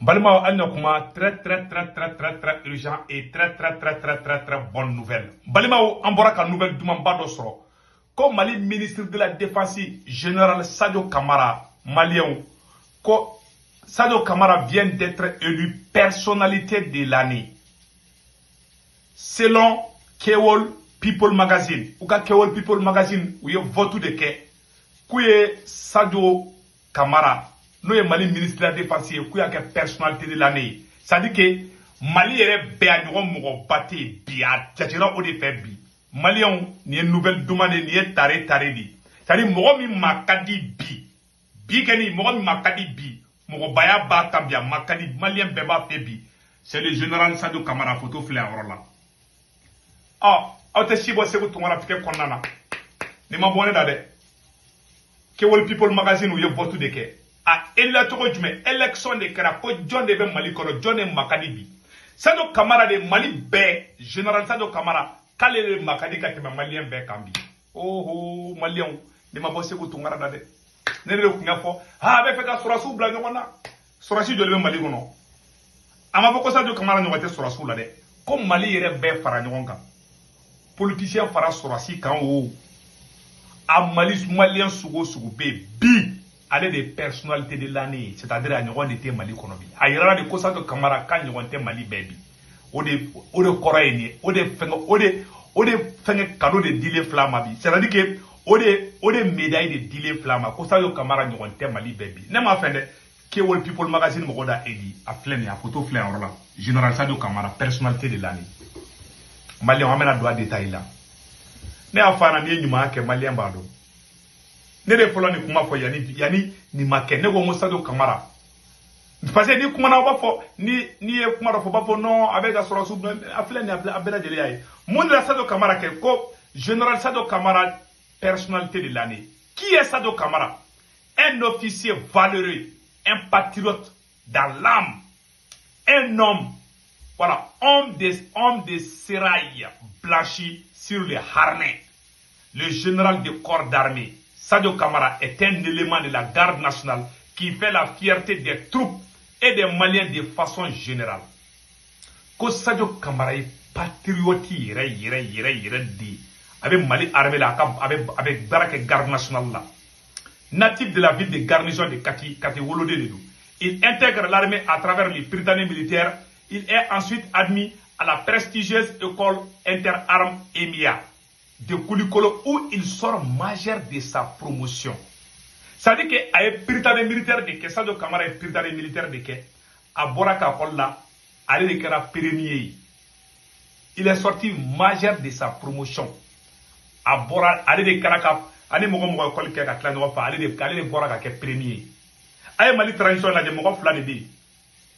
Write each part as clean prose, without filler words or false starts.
Balimaw, hali na kuma, très très très très très très urgent et très très très très très très bonne nouvelle. Balimaw, an bɔra ka nouvelle dumanba dɔ sɔrɔ ko Mali ministre de la Défense, général Sadio Camara, maliyɛnw, ko Sadio Camara vient d'être élu personnalité de l'année selon Kewol People Magazine. U ka Kewol People Magazine, u ye vote de kɛ k'u ye Sadio Camara, n'o ye Mali ministre de la Défense ye, k'u y'a kɛ personnalité de l'année ye. C'est à dire que Mali yɛrɛ bɛɛ, a ɲɔgɔn mɔgɔba tɛ yen bi, a jatera o de fɛ bi. Maliyɛnw, nin ye nouvelle duman de ye, nin ye tare tare de ye. C'est à dire mɔgɔ min ma ka di bi bi kɛni, mɔgɔ min ma ka di bi, mɔgɔbaya b'a kan bi, a ma ka di, maliyɛn bɛɛ b'a fɛ bi, c'est le général Sadio Camara. Photo filɛ a yɔrɔ la. Ɔ, aw tɛ si bɔ Segu Tunkara tigɛ kɔnɔna na, nin ma bɔ ne da dɛ. Kewol People Magazine, u ye vote de kɛ. A élila cogo jumɛn? Élection de kɛra ko jɔn de bɛ Mali kɔnɔ, jɔn de ma ka di bi? Sadio Camara de. Mali bɛɛ, général Sadio Camara, k'ale de ma ka di ka tɛmɛ maliyɛn bɛɛ kan bi. Oho, maliyɛnw, nin ma bɔ Segu Tunkara da dɛ. Ne de tun y'a fɔ, a bɛ fɛ ka sɔrɔsiw bila ɲɔgɔn na. Sɔrɔsi joli bɛ Mali kɔnɔ? A ma fɔ ko Sadio Camara ɲɔgɔn tɛ sɔrɔsiw la dɛ, ko Mali yɛrɛ bɛɛ fara ɲɔgɔn kan, politicien fara sɔrɔsi kan o, a Mali maliyɛn sugu o sugu bɛ yen bi, ale de ye personnalité de l'année ye. C'est à dire a ɲɔgɔn de tɛ Mali kɔnɔ bi. A yirala de ko Sadio Camara k'a ɲɔgɔn tɛ Mali bɛɛ bi. O de kɔrɔ ye nin ye. O de fɛngɛ, o de fɛngɛ cadeau de dilen filɛ a ma bi. C'est à dire que o de médaille de dilen filɛ a ma ko Sadio Camara ɲɔgɔn tɛ Mali bɛɛ bi. Ne m'a fɛn dɛ, Kewol People Magazine mɔgɔ da edi, a filɛ nin ye, a photo filɛ yan yɔrɔ la, général Sadio Camara, personnalité de l'année. Maliyɛnw, an bɛna don a détail la. Ne y'a fɔ a ɲɛna, n'i ye ɲuman kɛ, maliyɛn b'a dɔn. Ne de fɔlɔ nin kuma fɔ yanni nin ma kɛ. Ne ko n ko Sadio Camara, parce que ni kumana, u b'a fɔ ni n'i ye kuma dɔ fɔ, u b'a fɔ non, a bɛ ka sɔrɔ a filɛ nin ye, a bɛɛ lajɛlen y'a ye mun de la Sadio Camara kɛ ko général Sadio Camara, personnalité de l'année. Qui est Sadio Camara? Un officier valeureux, un patriote dans l'âme, un homme, voilà, homme de sérail blanchi sur le harnais. Le général de corps d'armée Sadio Camara est un élément de la garde nationale qui fait la fierté des troupes et des Maliens de façon générale. Ko Sadio Camara ye patriote yɛrɛ yɛrɛ yɛrɛ yɛrɛ de ye. A bɛ Mali armée la, a ka a bɛ baara kɛ garde nationale la. Natif de la ville de garnison de Kati, Kati woloden de don. Il intègre l'armée à travers le Prytanée militaire. Il est ensuite admis à la prestigieuse école interarmes EMIA de Koulikoro, où il sort major de sa promotion. C'est-à-dire que a ye Prytanée militaire de kɛ. Sadio Camara ye Prytanée militaire de kɛ. A bɔra ka école la, ale de kɛra premier ye. Il est sorti major de sa promotion. A bɔra, ale de kɛra ka ani mɔgɔ mɔgɔ école kɛ ka tila ɲɔgɔn fɛ, ale de bɔra ka kɛ premier ye. A ye Mali transition lajɛ, mɔgɔ fila de bɛ yen,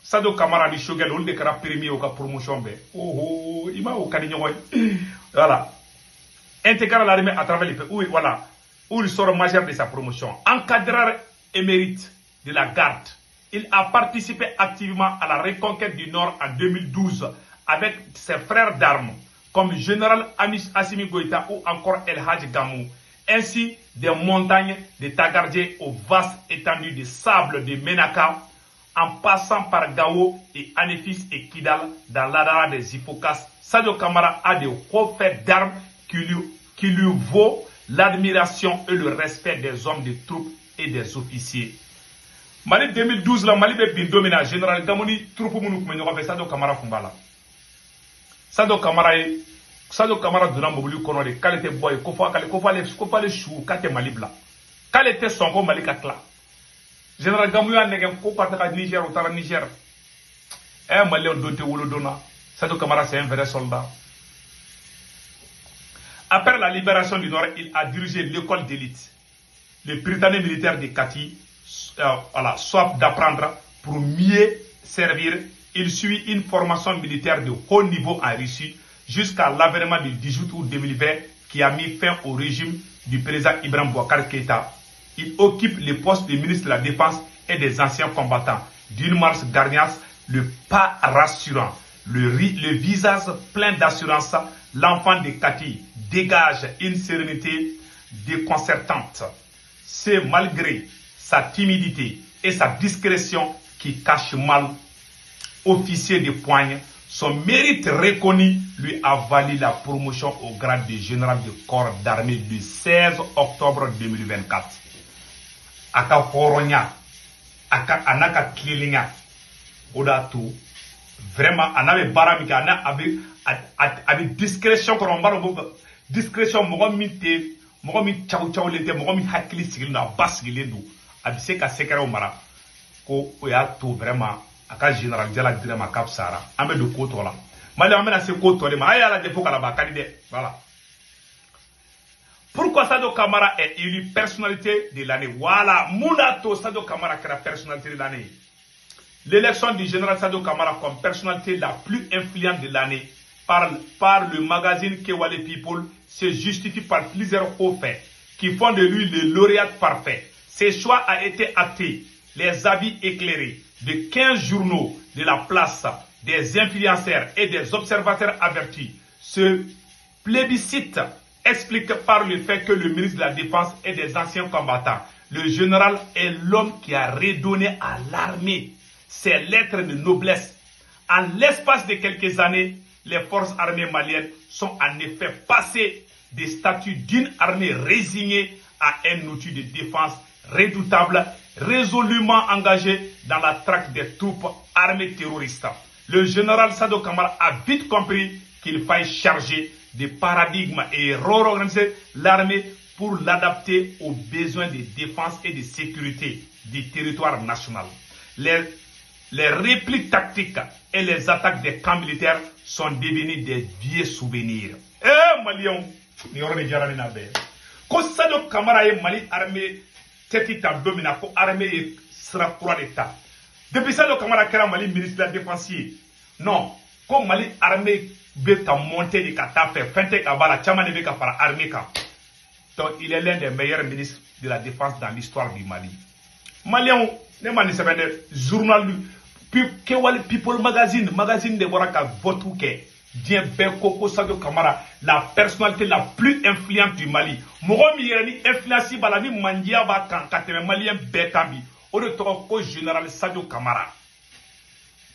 Sadio Camara ni Choguel, olu de kɛra premier u ka promotion bɛɛ. Oho, i m'a o ka di ɲɔgɔn ye. Voilà. Intégrer l'armée à travers les pays, où, voilà, où il sort major de sa promotion. Encadreur émérite de la garde, il a participé activement à la reconquête du Nord en 2012 avec ses frères d'armes, comme général Assimi Goïta ou encore El Hadj Gamou. Ainsi, des montagnes de Tagardier aux vastes étendues de sable de Menaka, en passant par Gao et Anefis et Kidal dans l'Adara des Ifoghas, Sadio Camara a des hauts faits d'armes qui lui vaut l'admiration et le respect des hommes de troupes et des officiers. Mali 2012 la, Mali bɛ bin don min na, général Gamou ni troupe minnu tun bɛ ɲɔgɔn fɛ, Sadio Camara tun b'a la. Sadio Camara ye, Sadio Camara donna mobili kɔnɔ de k'ale tɛ bɔ yen ko fɔ k'ale ko f'ale ko f'ale su, k'a tɛ Mali bila, k'ale tɛ sɔn ko Mali ka tila. Général Gamou y'a nɛgɛ ko ka taga Niger, u taara Niger. Ɛ, maliyɛnw, don tɛ wolo don na. Sadio Camara, c'est un vrai soldat. Après la libération du Nord, il a dirigé l'école d'élite, le Prytanée militaire de Kati. Voilà, soif d'apprendre pour mieux servir, il suit une formation militaire de haut niveau en Russie jusqu'à l'avènement du 18 août 2020 qui a mis fin au régime du président Ibrahim Boubacar Keïta. Il occupe le poste de ministre de la Défense et des anciens combattants. D'une marche garniasse, le pas rassurant, le visage plein d'assurance, l'enfant de Kati dégage une sérénité déconcertante. C'est malgré sa timidité et sa discrétion qui cache mal Officier de poigne, son mérite reconnu lui a valu la promotion au grade de général de corps d'armée le 16 octobre 2024. A ka hɔrɔnya, a ka a n'a ka tilennenya, o de y'a to vraiment a n'a bɛ baara min kɛ, a n'a a bɛ a bɛ discrétion kɔnɔ. N b'a dɔn ko discrétion, mɔgɔ min tɛ mɔgɔ min cawu cawulen tɛ, mɔgɔ min hakili sigilen don, a ba sigilen don, a bɛ se ka secret mara. Ko o y'a to vraiment a ka général jala dira ma, k'a fisayara. An bɛ don ko tɔ la, Mali, an bɛna se ko tɔ de ma. A y'a lajɛ fo ka laban, a ka di dɛ. Voilà pourquoi Sadio Kamara est élu personnalité de l'année. Voilà mun y'a to Sadio Kamara kɛra personnalité de l'année. L'élection du général Sadio Kamara comme personnalité la plus influente de l'année par le magazine Kewale People se justifie par plusieurs hauts faits qui font de lui le lauréat parfait. Ce choix a été acté, les avis éclairés de 15 journaux de la place, des influenceurs et des observateurs avertis. Ce plébiscite explique par le fait que le ministre de la Défense est des anciens combattants. Le général est l'homme qui a redonné à l'armée ses lettres de noblesse. En l'espace de quelques années, les forces armées maliennes sont en effet passées des statuts d'une armée résignée à un outil de défense redoutable, résolument engagé dans la traque des troupes armées terroristes. Le général Sadio Kamara a vite compris qu'il faille changer de paradigme et réorganiser l'armée pour l'adapter aux besoins de défense et de sécurité du territoire national. Les replis tactiques et les attaques des camps militaires sont devenus des vieux souvenirs. Eh, Maliens, ni yɔrɔ de diyara ne na bɛɛ. Ko Sadio Kamara ye Mali armée tête ta don min na, ko armée ye sira kura de ta. Depuis Sadio Kamara kɛra Mali ministre de la Défense ye, non, ko Mali armée bɛ ka monter de ka taa fɛ, fɛn tɛ ka b'a la, caman de bɛ ka fara armée kan. Donc il est l'un des meilleurs ministres de la Défense dans l'histoire du Mali. Maliens, ne ma nin sɛbɛn dɛ, journal Kewale People Magazine, magazine de bɔra ka vote kɛ. Diɲɛ bɛɛ ko ko Sadio Kamara, la personnalité la plus influente du Mali. Mɔgɔ min yɛrɛ ni influence b'a la, ni mandiya b'a kan ka tɛmɛ malien bɛɛ kan bi, o de tɔgɔ ko général Sadio Kamara.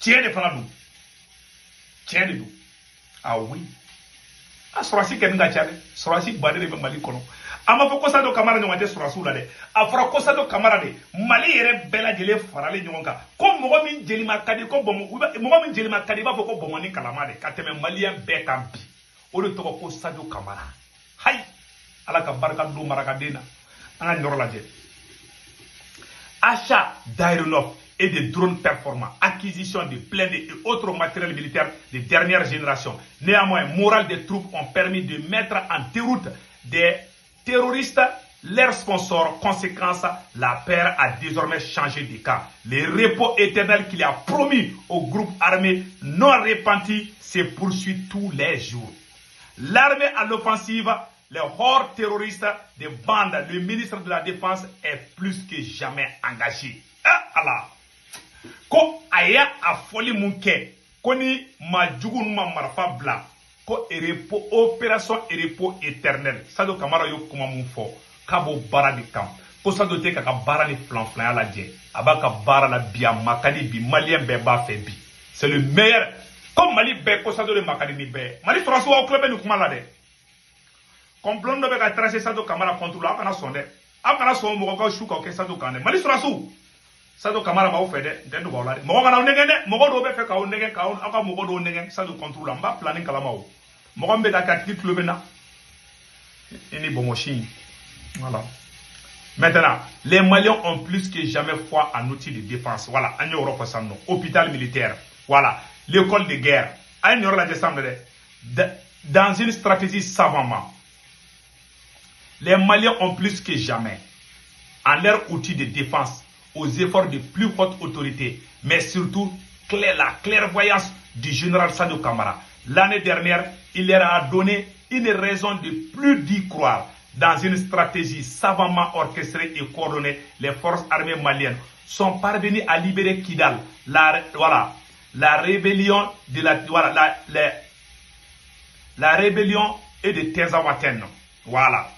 Tiɲɛ de fana don, tiɲɛ de don. Ah oui, a sɔrɔsi kɛni ka ca dɛ, sɔrɔsi baden de bɛ Mali kɔnɔ. A ma fɔ ko Sadio Kamara ɲɔgɔn tɛ sɔrɔsiw la dɛ, a fɔra ko Sadio Kamara de Mali yɛrɛ bɛɛ lajɛlen faralen ɲɔgɔn kan, ko mɔgɔ min jelima ka di, ko bɔnbɔn, mɔgɔ min jelima ka di, i b'a fɔ ko bɔnbɔn ni kalama de ka tɛmɛ malien bɛɛ kan bi, o de tɔgɔ ko Sadio Kamara. Hayi, Ala ka barika don marakaden na. An ka nin yɔrɔ lajɛ. Achat d'aéronefs et de drones performants, acquisition de blindés et autres matériels militaires de dernière génération. Néanmoins, moral des troupes ont permis de mettre en déroute des terroristes, leurs sponsors. Conséquence, la paix a désormais changé de camp. Le repos éternel qu'il a promis au groupe armé non repenti se poursuit tous les jours. L'armée à l'offensive, les hordes terroristes des bandes, le ministre de la Défense est plus que jamais engagé. Ah Allah! Ko a y'a a fɔli mun kɛ, ko ni maa jugu ninnu ma marifa bila, ko repos, opération repos éternel, Sadio Kamara y'o kuma mun fɔ k'a b'o baara de kan, ko Sadio tɛ k'a ka baara ni filanfilanya lajɛ, a b'a ka baara la bi, a ma ka di bi, malien bɛɛ b'a fɛ bi, c'est le meilleur. Ko Mali bɛɛ ko Sadio de ma ka di ni bɛɛ. Mali sɔrɔsiw, aw tulo bɛ nin kuma la dɛ. Complot dɔ bɛ ka tracer Sadio Kamara contre la, aw kana sɔn dɛ, aw kana sɔn mɔgɔ ka su k'aw kɛ Sadio kan dɛ. Mali sɔrɔsiw, Sadio Kamara b'aw fɛ dɛ, n tɛ dogo aw la dɛ. Mɔgɔ kana aw nɛgɛn dɛ, mɔgɔ dɔw bɛ fɛ k'aw nɛgɛn, k'aw aw ka mɔgɔ dɔw nɛgɛn Sadio contre la. N b'a planning kalama o. Mɔgɔ min bɛ ka kɛ, a tigi tulo bɛ na. I ni bonbonsi. Voilà. Maintenant, les Maliens ont plus que jamais foi en outils de défense. Voilà, an y'o yɔrɔ fɔ sisan nɔ. Hôpital militaire. Voilà, l'école de guerre. A ye nin yɔrɔ lajɛ sisan nɔ dɛ. Dans une stratégie savamment, les Maliens ont plus que jamais en leur outil de défense aux efforts de plus hautes autorités, mais surtout la clairvoyance du général Sadio Kamara. L'année dernière, il leur a donné une raison de plus d'y croire. Dans une stratégie savamment orchestrée et coordonnée, les forces armées maliennes sont parvenues à libérer Kidal. Voilà, la rébellion de la, voilà, la rébellion et de Tinzaouaten. Voilà.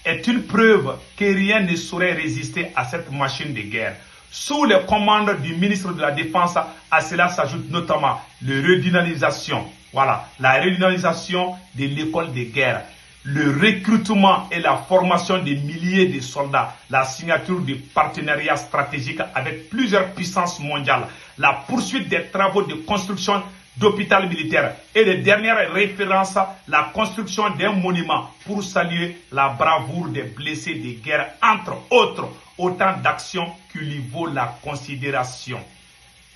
Est une preuve que rien ne saurait résister à cette machine de guerre. Sous les commandes du ministre de la Défense, à cela s'ajoute notamment le redynamisation, voilà, la redynamisation de l'école de guerre, le recrutement et la formation de milliers de soldats, la signature de partenariats stratégiques avec plusieurs puissances mondiales, la poursuite des travaux de construction d'hôpitaux militaires et de dernières références, la construction d'un monument pour saluer la bravoure des blessés de guerre, entre autres, autant d'actions qui lui vaut la considération,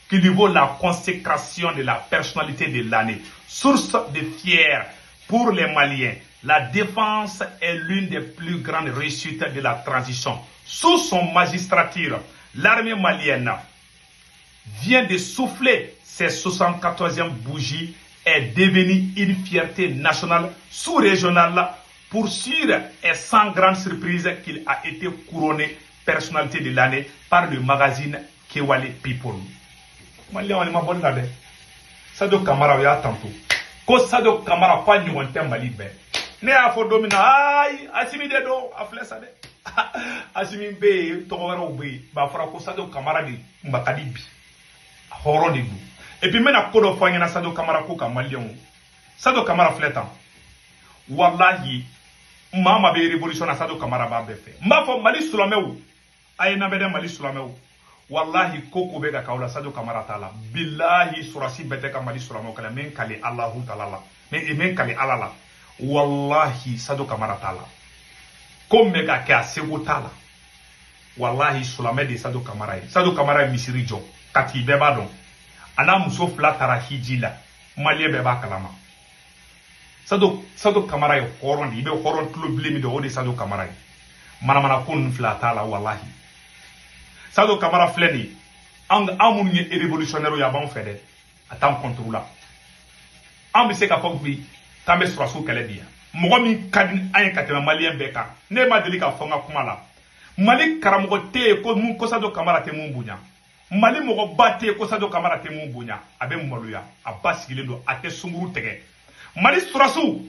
qui lui vaut la consécration de la personnalité de l'année. Source de fierté pour les Maliens, la défense est l'une des plus grandes réussites de la transition. Sous son magistrature, l'armée malienne vient de souffler ses 74e bougies, est devenue une fierté nationale sous-régionale. Pour sûr et sans grande surprise qu'il a été couronné personnalité de l'année par le magazine Kewale People. Malien, on m'a bon là. Sadio Camara ya tantôt. Ko Sadio Camara pa ɲɔgɔn tɛ Mali bɛɛ. Ne y'a fɔ don min na, ayi, Assimi de don, a filɛ sa dɛ. Assimi bɛ yen, tɔgɔ wɛrɛw bɛ yen. Ba fɔra ko Sadio Camara de kun ka di bi. Hɔrɔn de don. Et puis n bɛna ko dɔ fɔ an ɲɛna Sadio Camara ko kan Maliyɛnw. Sadio Camara filɛ tan. Walahi, maa maa bɛ révolution na Sadio Camara b'a bɛɛ fɛ. N b'a fɔ Mali silamɛw, a ye lamɛn dɛ Mali silamɛw. Wallahi koko bɛ ka k'aw la Sadio Camara t'a la. Bilahi surasi bɛɛ tɛ ka Mali silamɛw kɛlɛ, n bɛ n kali Alahu taala la. N bɛ n kali Ala la. Wallahi Sadio Camara t'a la. Ko min bɛ ka kɛ a seko t'a la. Wallahi silamɛ de ye Sadio Camara ye. Sadio Camara ye misiri jɔ. Kati bɛɛ b'a dɔn. A n'a muso fila taara hiji la. Maliyɛn bɛɛ b'a kalama. Sadio Camara ye hɔrɔn de ye. I bɛ hɔrɔn tulo bilen min dɔn, o de ye Sadio Camara ye. Manamana ko ninnu filɛ a t'a la wallahi. Sadio Camara filɛ nin ye, an minnu ye révolutionnaire ye a b'anw fɛ dɛ, a t'an contre la. An bɛ se k'a fɔ bi k'an bɛ sɔrɔsiw kɛlɛ bi yan. Mɔgɔ min ka di an ye ka tɛmɛ Maliyɛn bɛɛ kan, ne ma deli k'a fɔ n ka kuma la. Mali karamɔgɔ tɛ yen ko mun ko Sadio Camara tɛ mun bonya. Mali mɔgɔba tɛ yen ko Sadio Camara tɛ mun bonya. A bɛ maloya, a ba sigilen don, a tɛ sunkuru tigɛ. Mali sɔrɔsiw,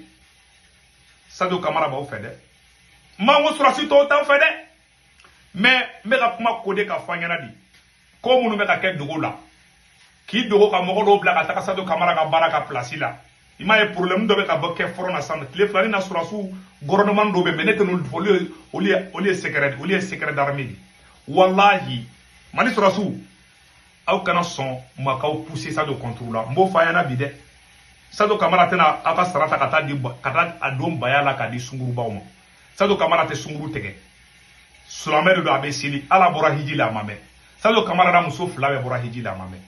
Sadio Camara b'aw fɛ dɛ. N b'an ko sɔrɔsi tɔw t'aw fɛ dɛ. Mais n bɛ ka kuma ko de ka fɔ an ɲɛna bi. Ko minnu bɛ ka kɛ dogo la, k'i dogo ka mɔgɔ dɔw bila ka taga Sadio Camara ka baara ka place la. I m'a ye problème dɔ bɛ ka bɔ kɛ front na sisan, tile fila ni na sɔrɔsiw gouvernement dɔw bɛ, mais ne tɛ n'olu fɔ, olu ye secret, olu ye secret d'armée de. Wallahi Mali sɔrɔsiw, aw kana sɔn maa k'aw pousser Sadio contre la. N b'o fɔ a ɲɛna bi dɛ. Sadio Camara tɛna aw ka sara ta ka taa di ka taa a don baya la k'a di sungurubaw ma. Sadio Camara tɛ sunguru tigɛ. Silamɛ de don, a bɛ seli, Ala bɔra hiji la a ma mɛn. Sadio Camara n'a muso fila bɛɛ bɔra hiji la a ma mɛn.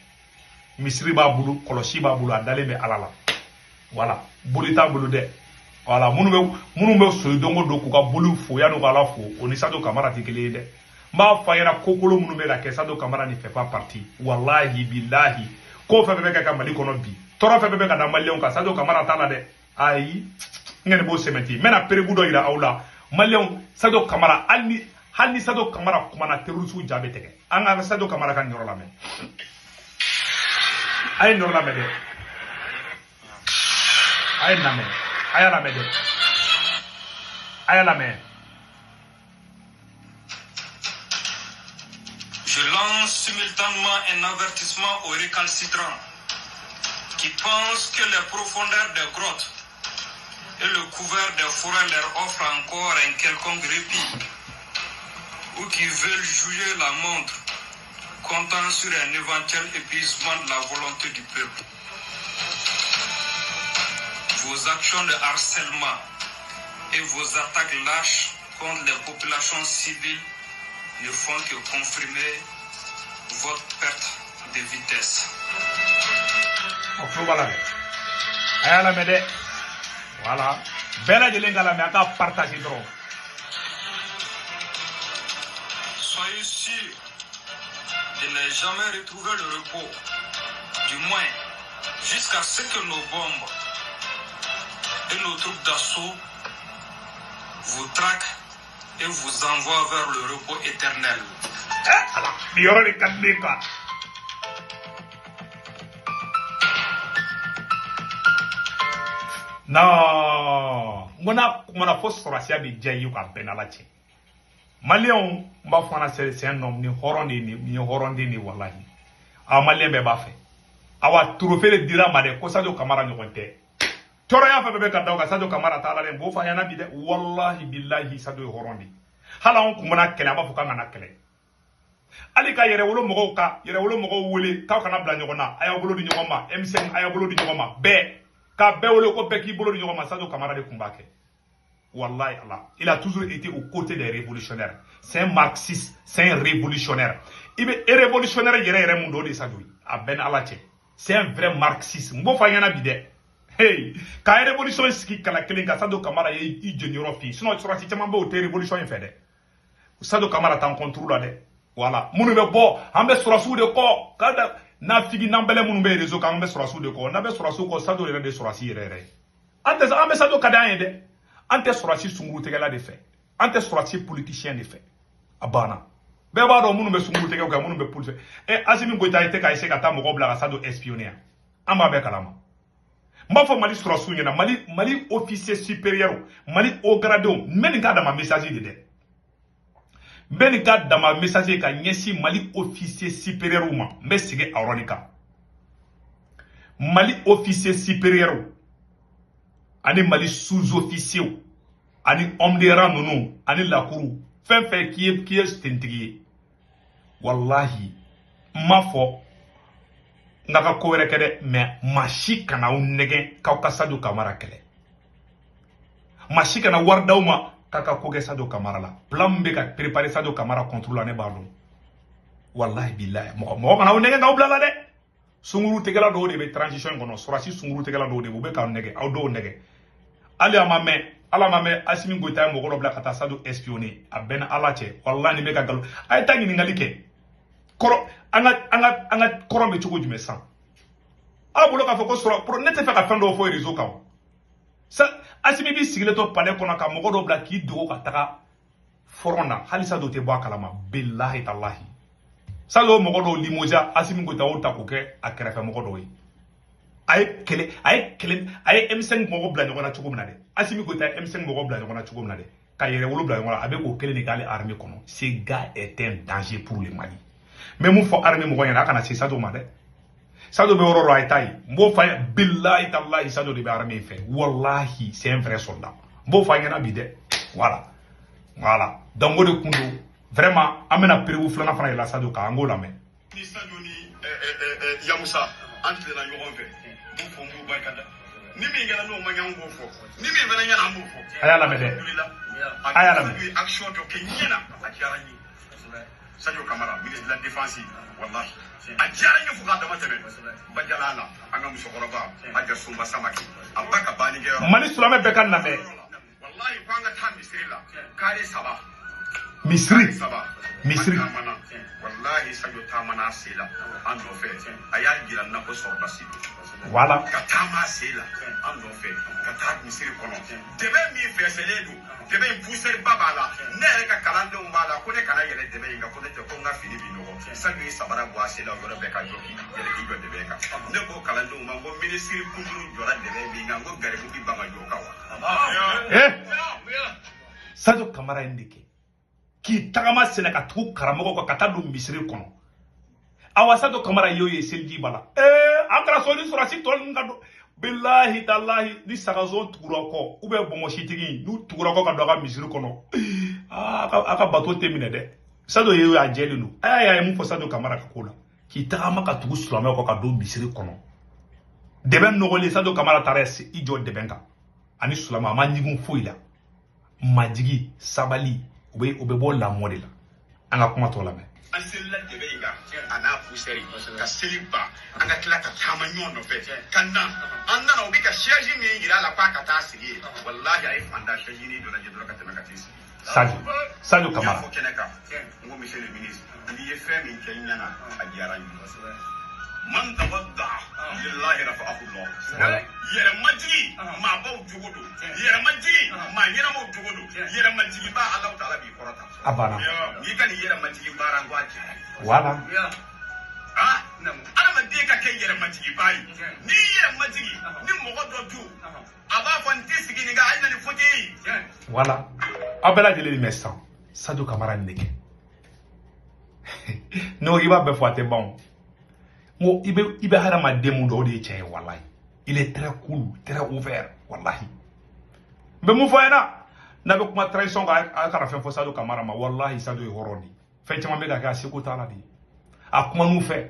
Misiri b'a bolo, kɔlɔsi b'a bolo, a dalen bɛ Ala la. Voilà, boli t'a bolo dɛ. Voilà, minnu bɛ soli don o don k'u ka boliw fo yan'u ka Ala fo, o ni Sadio Camara tɛ kelen ye dɛ. N b'a fɔ a ɲɛna ko kolon minnu bɛ ka kɛ, Sadio Camara ne fait pas partie. Wallahi bilahi, ko fɛn fɛn bɛ ka kɛ Mali kɔnɔ bi, tɔɔrɔ fɛn fɛn bɛ ka da Maliyɛnw kan, Sadio Camara t'a la dɛ. Ayi, n kɔni b'o sɛmɛnti. N bɛna preuve dɔ yira aw la. Maliyɛnw, Sadio Camara, hali ni Sadio Camara kumana, terroriste ja bɛ tigɛ. An ka Sadio Camara ka nin yɔrɔ lamɛn. A ye nin yɔrɔ lamɛn dɛ. A ye nin lamɛn. A y'a lamɛn dɛ. A y'a lamɛn. Je lance simultanément un avertissement aux récalcitrants qui pensent que les profondeurs des grottes et le couvert des forêts leur offrent encore un quelconque répit, ou qui veulent jouer la montre, comptant sur un éventuel épuisement de la volonté du peuple. Vos actions de harcèlement et vos attaques lâches contre les populations civiles ne font que confirmer votre perte de vitesse. Voilà. Bɛɛ lajɛlen ka lamɛn, a ka partager dɔrɔn. Soyez sûrs de ne jamais retrouver le repos, du moins jusqu'à ce que nos bombes et nos troupes d'assaut vous traquent et vous envoient vers le repos éternel. Nin yɔrɔ de ka di ne ye quoi. Non, n ko n'a kumana fo sɔrɔsiya bɛ diya i ye quoi, bɛɛ n'Ala cɛ. Maliyɛnw, n b'a fɔ an na, c'est un homme, ni hɔrɔn de ye nin ye, hɔrɔn den de ye walahi. A Maliyɛn bɛɛ b'a fɛ. Awa, trophée de dira ma dɛ, ko Sadio Kamara ɲɔgɔn tɛ. Tɔɔrɔya fɛn fɛn bɛ ka da o kan, Sadio Kamara t'a la dɛ. N b'o fɔ a ɲɛna bi dɛ, walahi bilahi, Sadio ye hɔrɔn de ye. Hali anw kun mana kɛlɛ, an b'a fɔ k'an kana kɛlɛ. Hali ka yɛrɛwolo mɔgɔw, ka yɛrɛwolo mɔgɔw wele k'aw kana bila ɲɔgɔn na, a y'aw bolo di ɲɔgɔn ma. M5, a y'aw bolo di ɲɔgɔn ma, bɛɛ k'a bɛɛ wele ko bɛɛ k'i bolo di ɲɔgɔn ma, Sadio Kamara de tun b'a kɛ. Wallahi Allah, il a toujours été aux côtés des révolutionnaires. C'est un marxiste, c'est un révolutionnaire. Il est révolutionnaire yɛrɛ yɛrɛ mun dɔ de Sadio ye. A bɛɛ ni Ala cɛ. C'est un vrai marxiste. N b'o fɔ a ɲɛna bi dɛ. Hey, ka révolution sigi kala kelen kan, Sadio Kamara ye i jeniyɔrɔ fi. Sinon sɔrɔdasi caman bɛ yen, o tɛ révolution in fɛ dɛ. Sadio Kamara t'an contre la dɛ. Voilà. Minnu bɛ bɔ, an bɛ sɔrɔdasiw de kɔ. Ka da nafigi n'an bɛlɛ minnu bɛ réseau kan, an bɛ sɔrɔdasiw de kɔ. N'an bɛ sɔrɔdasiw kɔ, Sadio yɛrɛ de ye sɔrɔdasi yɛrɛ yɛrɛ ye. An tɛ, an bɛ Sadio ka d'an ye dɛ. An tɛ sɔrɔdasi sunkurutigɛla de fɛ, an tɛ sɔrɔdasi politicien de fɛ. A banna, bɛɛ b'a dɔn minnu bɛ sunkurutigɛw kɛ, minnu bɛ politique. Ɛ, Asimi Goyita tɛ ka essayer ka taa mɔgɔw bila ka Sadio espionner yan, an b'a bɛɛ kalama. N b'a fɔ Mali sɔrɔdasiw ɲɛna, Mali officier supérieur, Mali haut gradé, n bɛ nin k'a dama message de dɛ. N bɛ nin k'a dama message ye ka ɲɛsin Mali officier supérieur ma. N bɛ segin a yɔrɔnin kan. Mali officier supérieur ani Mali sous-officier ani homme de rang ninnu ani lakuru, fɛn fɛn k'i ye tentigi ye, walahi, n m'a fɔ n ka ko wɛrɛ kɛ dɛ, mais maa si kana aw nɛgɛn k'aw ka Sadio Kamara kɛlɛ. Maa si kana wari d'aw ma k'a ka ko kɛ Sadio Kamara la. Plan min bɛ ka préparer Sadio Kamara contre la, ne b'a dɔn, walahi bilahi. Mɔgɔ mɔgɔ kana aw nɛgɛn k'aw bila la dɛ. Sunkuru tigɛla dɔw de bɛ transition in kɔnɔ, sɔrɔdasi sunkuru tigɛla dɔw de bɛ, u bɛ k'aw nɛgɛ, aw dɔw nɛgɛ. Hali a ma mɛn, ala ma mɛn, Asimi Goyita ye mɔgɔ dɔ bila ka taa Sadio espionner. A bɛɛ ni Ala cɛ, walahi, nin bɛ ka nkalon. A ye taa ɲininkali kɛ kɔrɔ, an ka kɔrɔ bɛ cogo jumɛn sisan aw bolo k'a fɔ ko sɔrɔ. Ne tɛ fɛ ka fɛn dɔw fɔ réseau kan o. Sa Asimi b'i sigilen to palais kɔnɔ ka mɔgɔ dɔw bila k'i dogo ka taga front na, hali Sadio tɛ bɔ a kalama, bilahi talahi. Sadio mɔgɔ dɔw limogé, Asimi Goyita y'o ta k'o kɛ a kɛrɛfɛ mɔgɔ dɔw ye. A ye kɛlɛ, a ye kɛlɛ, a ye M5 mɔgɔw bila ɲɔgɔn na cogo min na dɛ, Asimi Goyita ye M5 mɔgɔw bila ɲɔgɔn na cogo min na dɛ, ka yɛrɛwolo bila ɲɔgɔn na, a bɛ k'o kelen de k'ale armée kɔnɔ. Ce gars est un danger pour le Mali. N bɛ mun fɔ armée mɔgɔ ɲɛna? A kana se Sadio ma dɛ. Sadio bɛ yɔrɔ dɔ, a ye taa yen. N b'o fɔ a ye, bilahi talahi, Sadio de bɛ armée fɛ. Walahi, c'est un vrai soldat. N b'o fɔ a ɲɛna bi dɛ. Voilà, voilà. Donc o de kun don vraiment, an bɛna preuve filanan fana yɛlɛ Sadio kan, an k'o lamɛn. Ni Sadio ni Yamusa, an tilenna ɲɔgɔn fɛ. N b'u fo, n b'u barika da. Ni min kɛra n'o ma ɲɛ, an b'o fɔ. Ni min fana ɲɛna, an b'o fɔ. A y'a lamɛn dɛ, a y'a lamɛn. Sadio ye action dɔ kɛ ɲɛna, a diyara n ye. Sadio Kamara, ministre de la Défense, wallahi, a diyara n ye fo k'a dama tɛmɛ. Bajala la, an ka musokɔrɔba Aja Sunba Samake, a ba ka banni kɛyɔrɔ. Mali silamɛ bɛɛ ka lamɛn. Wallahi, ko an ka taa misiri la kare saba. Misiri. Saba. Misiri. An taamana, wallahi, Sadio taamana a sen la an nɔfɛ. A y'a jira n na ko sɔrɔdasi don. Ka taama a sen la an nɔfɛ ka taa misiri kɔnɔ. Dɛbɛ min fɛsɛlen don, dɛbɛ in poussière ba b'a la, ne yɛrɛ ka kalandenw b'a la, ko ne kana yɛlɛ dɛbɛ in kan, ko ne tɛ, ko n ka fini bi nɔgɔ. Sadio ye sabara bɔ a sen la o yɔrɔ bɛɛ ka jɔ k'i yɛlɛ k'i jɔ dɛbɛ kan. Ne ko kalandenw ma ko minisiri kunturu jɔra dɛbɛ min kan, ko garibu bi ban ka jɔ o kan wa? Eh, Sadio Kamara ye nin de kɛ k'i tagama sɛnɛ ka tugu karamɔgɔ kɔ ka taa don misiri kɔnɔ. Awa, Sadio Kamara y'o ye seliji ba la. Ee, an kɛra so ni sɔrɔsi tɔ ninnu ka don, bilahi talahi, ni sagazon tugura kɔ ou bien bɔnbɔsitigi n'u tugura kɔ ka don a ka misiri kɔnɔ, aa, a ka bato tɛ minɛ dɛ. Sadio ye a jɛlen don. A y'a ye mun fɔ Sadio Kamara ka ko la, k'i tagama ka tugu silamɛw kɔ ka don misiri kɔnɔ, dɛbɛn nɔgɔlen. Sadio Kamara taara i jɔ dɛbɛn kan ani silamɛ, a ma ɲigun foyi la. Majigi, sabali, u bɛ bɔ lamɔ de la. An ka kuma tɔ lamɛn. An selila dɛbɛ in kan a n'a poussière ka seli ban, an ka tila ka taama ɲɔgɔn nɔfɛ ka na. An nana, u bɛ ka chaise min yira a la k'a ka taa sigi yen, walahi, a ye fanda chaise ni dɔ lajɛ dɔrɔn ka tɛmɛ ka t'i sigi. Sadio N y'a Kamara. fɔ kɛnɛ kan, n ko monsieur le ministre, n'i ye fɛn min kɛ n ɲɛna, a diyara n ye. Man tawadda lillahi rafa'ahu Allah. Yɛrɛmajigi, maabaw jogo don. Yɛrɛmajigi, maa ɲɛnamaw jogo don. Yɛrɛmajigi ba, Alahu taala b'i kɔrɔta. A banna. N'i ka nin yɛrɛmajigi baara, n ko a diyara n ye. Ah, adamaden ka kɛ yɛrɛmajigiba ye. N'i yɛrɛmajigi, ni mɔgɔ dɔ dun, a b'a fɔ n tɛ sigi nin kan, a ye na ni fauteuil ye. Voilà, aw bɛɛ lajɛlen nin mɛn sisan. Sadio Camara nin de kɛ. N'o i b'a bɛɛ fɔ a tɛ ban o. N ko i bɛ hadamaden mun dɔn, o de ye cɛ ye, walahi. Il est très cool, très ouvert, walahi. N bɛ mun fɔ a ɲɛna, n'a bɛ kuma transition kan, a kana fɛn fɔ Sadio Camara ma. Walahi, Sadio ye hɔrɔn de ye. Fɛn caman bɛ ka kɛ, a seko t'a la de. A kuman'u fɛ,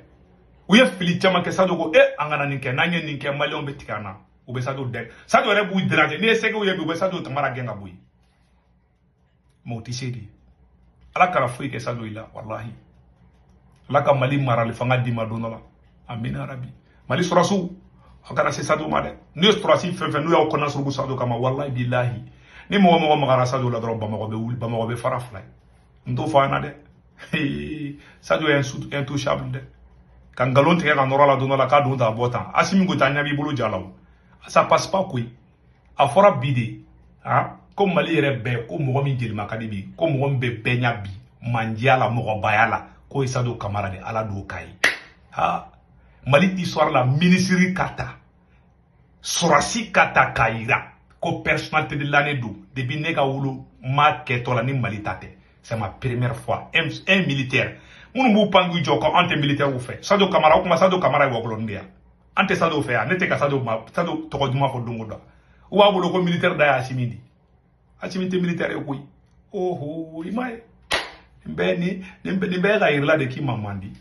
u ye fili caman kɛ. Sadio ko e, an kana nin kɛ, n'an ye nin kɛ, maliyɛnw bɛ tigɛ an na, u bɛ Sadio dɛ. Sadio yɛrɛ b'u déranger. N'i ye sɛgɛw ye bi, u bɛ Sadio Camara gɛn ka bɔ yen, mais o tɛ se de. Ala kana foyi kɛ Sadio la, walahi. Ala ka Mali marali fanga d'i ma don dɔ la, amina rabi. Mali sɔrɔsiw, aw kana se Sadio ma dɛ. N'u ye sɔrɔsi fɛn fɛn n'u y'aw kɔnɔna suruku Sadio kama, walahi bilahi, ni mɔgɔ mɔgɔ magara Sadio la dɔrɔn, Bamakɔ bɛ wuli, Bamakɔ bɛ fara fila ye. N t'o fɔ an ɲɛna dɛ. Sadio est intouchable dɛ. Ka nkalon tigɛ ka nɔrɔ la don dɔ la k'a don ta bɔ tan, Asimi ko taa ɲɛ b'i bolo ja la o, ça passe pas koyi. A fɔra bi de, ah, ko Mali yɛrɛ bɛɛ, ko mɔgɔ min jelima ka di bi, ko mɔgɔ min bɛ bɛɛ ɲɛ bi mandiya la, mɔgɔbaya la, k'o ye Sadio Camara de. Ala d'o k'a ye. Ha, Mali histoire la, ministre ka ta, sɔrɔsi ka ta k'a yira ko personnalité de l'année don. Depuis ne ka wolo ma kɛtɔ la ni Mali ta tɛ, c'est ma première fois un militaire. Minnu b'u pan k'u jɔ ko an tɛ militaire fɛ, Sadio Camara, o kuma Sadio Camara ye wɔkulɔni de yan. An tɛ Sadio fɛ yan, ne tɛ ka Sadio ma, Sadio tɔgɔ duman fɔ don o don. U b'a bolo ko militaire da ye Asimi de. Asimi tɛ militaire ye koyi. Oho, i m'a ye, nin bɛɛ ni nin bɛɛ ka yirila de k'i ma man di.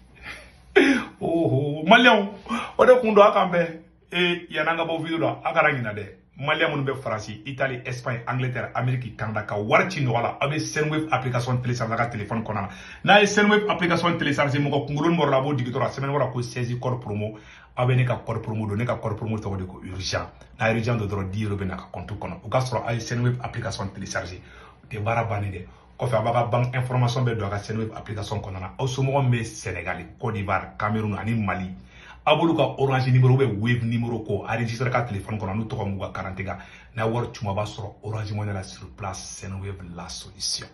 Oho, maliyɛnw, o de kun don. A k'an bɛn e yan'an ka bɔ video la, a kana ɲina dɛ. Maliyɛn minnu bɛ Faransi, Italie, Espagne, Angleterre, Amérique, Canada, ka wari ci nɔgɔ la, aw bɛ Sendwave application télécharger a ka téléphone kɔnɔ na. N'a ye Sendwave application télécharger, mɔgɔ kunkolo bɔra la, a b'o digi dɔrɔn, a sɛbɛn bɔra ko 16 code promo. Aw bɛ ne ka code promo don. Ne ka code promo tɔgɔ de ko urgent. N'a ye urgent don dɔrɔn, 10 euros bɛ na ka compte kɔnɔ. O ka sɔrɔ a ye Sendwave application télécharger, o tɛ baara bannen dɛ. Kɔfɛ, a b'a ka banque information bɛɛ don a ka Sendwave application kɔnɔna na. Aw somɔgɔ min bɛ Sénégal, Côte d'Ivoire, Cameroun ani Mali, aw b'olu ka Orange numéro bɛ Wave numéro ko enregistré ka téléphone kɔnɔ, n'u tɔgɔ m'u ka carte kan. N'a wari cuma b'a sɔrɔ Orange Money la sur place. Sendwave, la solution.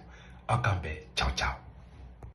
Aw k'an bɛn, ciao ciao.